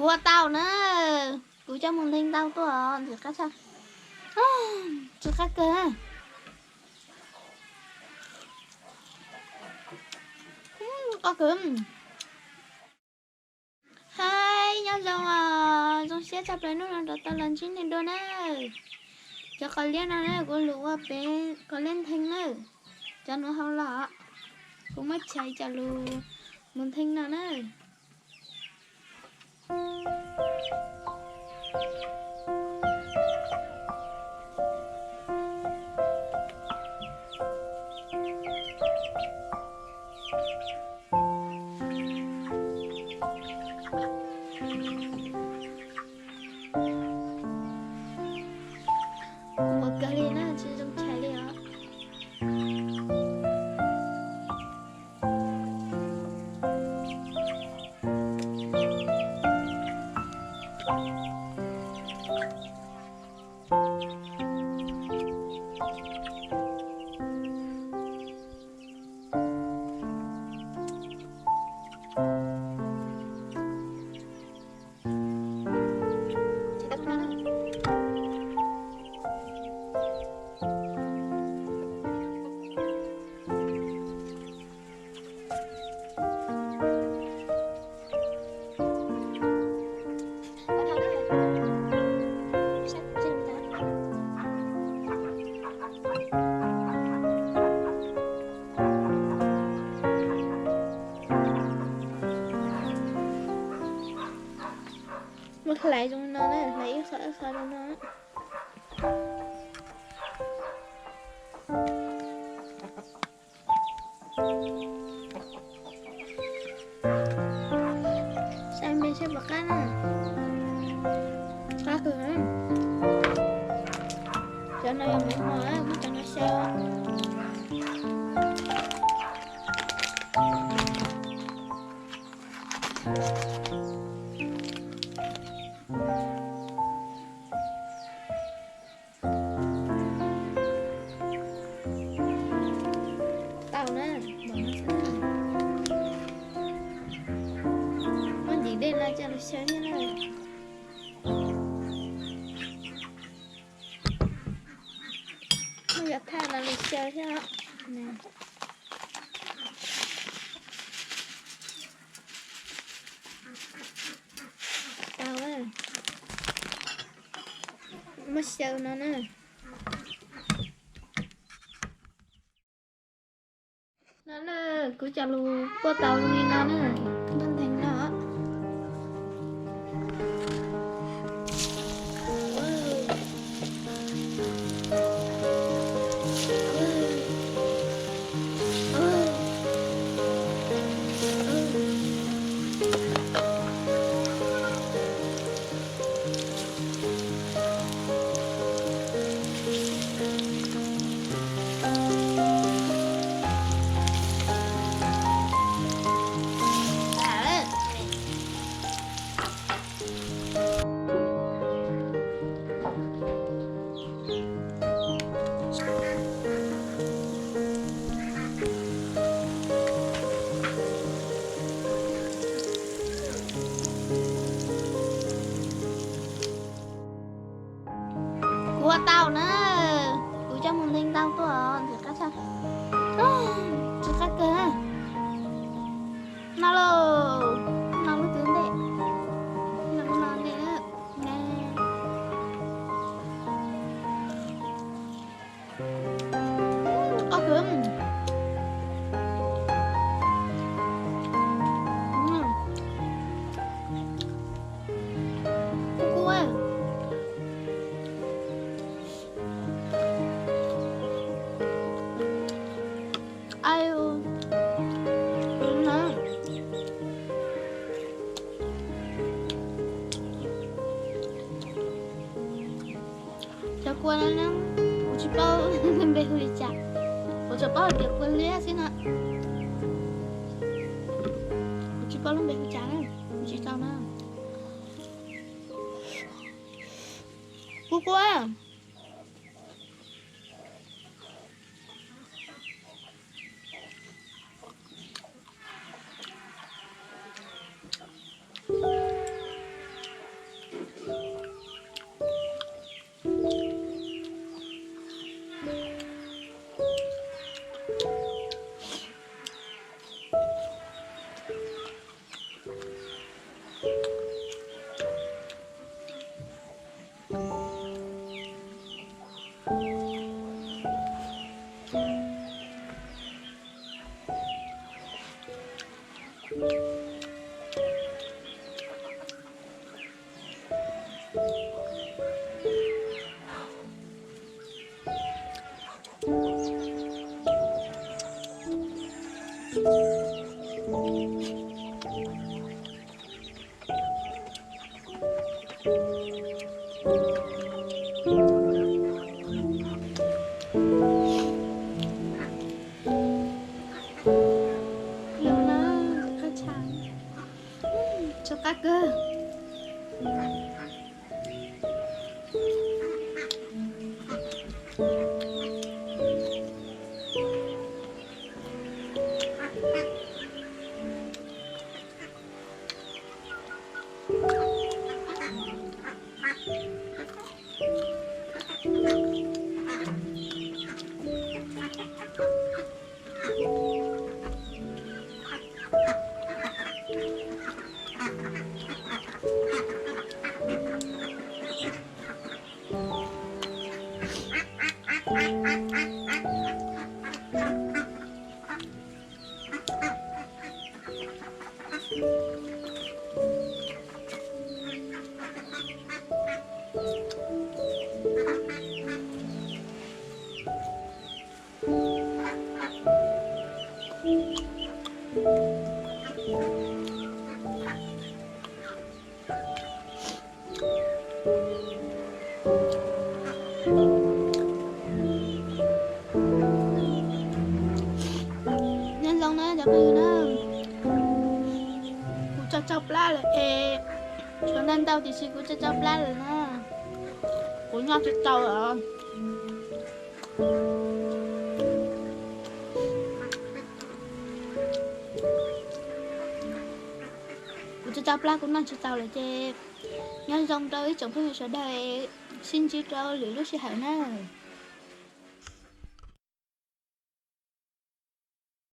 Kuv ua tau na, kuv coj mus nthe ntau tuaj ntxim qab tshaj, ntxim qab kawg. Qab kawg. Hais nyob zoo os, zoo siab tshaj plaws hnub no rov tau los ntsib nej dua na. Cov qos liab no na kuv lug ua pem qos liab nthee na, cov nuav hau los, kuv muab chais coj lug mus nthee no na. Ua kawg li na, tsis zoo chais li os. Muab hlais zoo no na, hlais ib qho ib qho zoo no. Saib npe saib puas qab na. Qab kawg. Cov no yog mov hmo, muab cov no xyaw. Tau na, npaum no xwb na. Muab ntim dej no coj los xyaw thiab na. Muab cov thaj no los xyaw thiab os. Tau, muab xyaw no na. No na, kuv coj lug puab tau zoo li no na, npaj ntees no. Kuv ua tau na, kuv coj mus nthe ntau tuaj ntxim qab tshaj, ntxim qab kawg. No lauj, no lub twg ntej, no lub no ntej na. Qab kawg. Kub kub. Cov kua no kuv tsis paub npe hu li cas, kuv tsuas paub hais tias kua liab xwb no. Kuv tsis paub lub npe hu cas na, kuv tsis tau na. Kub kub. Los na, qab tshav, tshav qab kawg. Nyob zoo na cov phooj ywg na, kuv tso tsau plab lawm es, tshuav ntau ntau tiam sis kuv tso tsau plab lawm na, kuv noj tsis tau lawm. Kuv tso tsau plab kuv noj tsis tau lawm ces nyob zoo rau ib tsoom phooj ywg sawv daws, sib ntsib rau lwm lub sij hawm na.